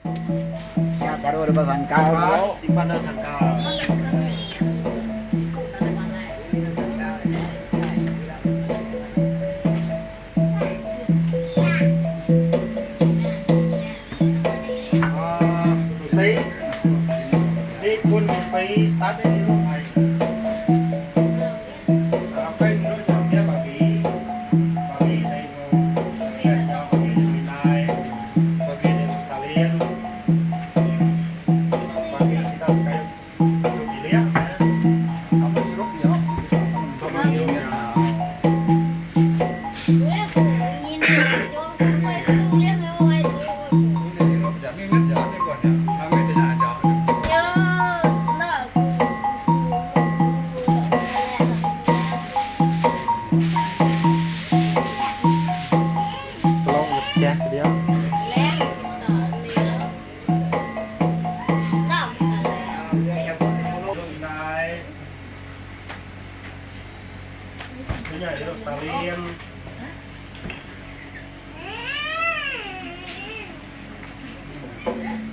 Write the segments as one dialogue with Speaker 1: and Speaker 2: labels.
Speaker 1: Nya taruh ba sangkal dulu.
Speaker 2: Simpan dalam sangkal. Tusei ti pun mimpi start iya ngirup ai. Apai endur nya mih bagi bagi dai enggau nya bagi dai indai bagi dai enggau Stalin bagi sida sekayu tanjung bilik meh. Sama ngirup nya. Tolong ngecah ke dia. Nya hidup Stalin.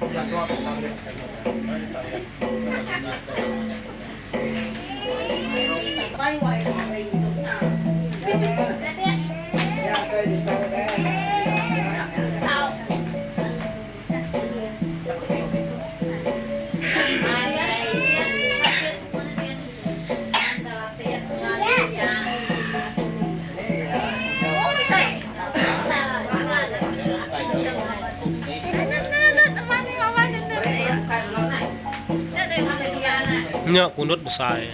Speaker 2: Nya suap Stalin. Stalin.
Speaker 3: Nya kundut besai.